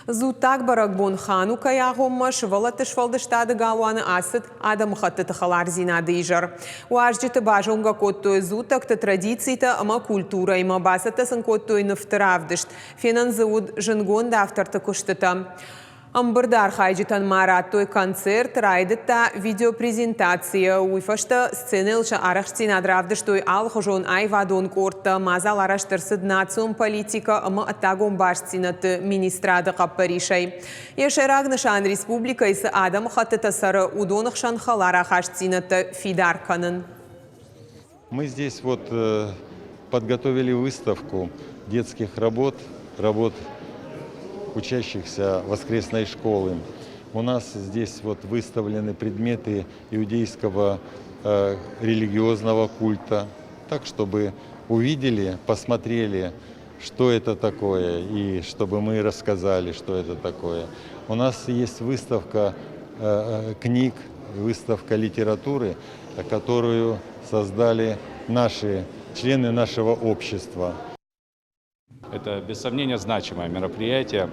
Дзуттаг бӕрӕгбон Ханукайы агъоммӕ сывӕллӕтты сфӕлдыстады галуаны ацыд адӕмыхӕттыты хӕлардзинады изӕр. Уазджыты базонгӕ кодтой дзуттӕгты традицитӕ ӕмӕ культурӕимӕ, бацӕттӕ сын кодтой нывты равдыст. Фенӕн дзы уыд зындгонд авторты куыстытӕ. Ӕмбырды архайджытӕн ма радтой концерт, райдыдта видеопрезентацийӕ. Уый фӕстӕ сценӕйыл сӕ арӕхстдзинад равдыстой алыхуызон аивадон къордтӕ. Мадзал арӕзт ӕрцыд национ политикӕ ӕмӕ ӕддагон бастдзинӕдты министрады хъӕппӕрисӕй. Йӕ сӕйраг нысан республикӕйы цы адӕмыхӕттытӕ цӕры, уыдоны хсӕн хӕлар ахастдзинӕдтӕ фидар кӕнын. Мы здесь вот э, подготовили выставку детских работ, работ учащихся воскресной школы. У нас здесь вот выставлены предметы иудейского э, религиозного культа, так чтобы увидели, посмотрели, что это такое, и чтобы мы рассказали, что это такое. У нас есть выставка э, книг, выставка литературы, которую создали наши члены нашего общества. Это, без сомнения, значимое мероприятие,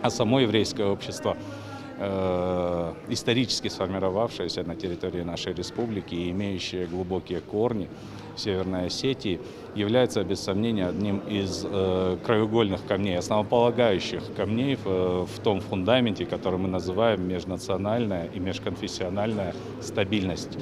а само еврейское общество, исторически сформировавшееся на территории нашей республики и имеющее глубокие корни в Северной Осетии, является, без сомнения, одним из краеугольных камней, основополагающих камней в том фундаменте, который мы называем межнациональная и межконфессиональная стабильность.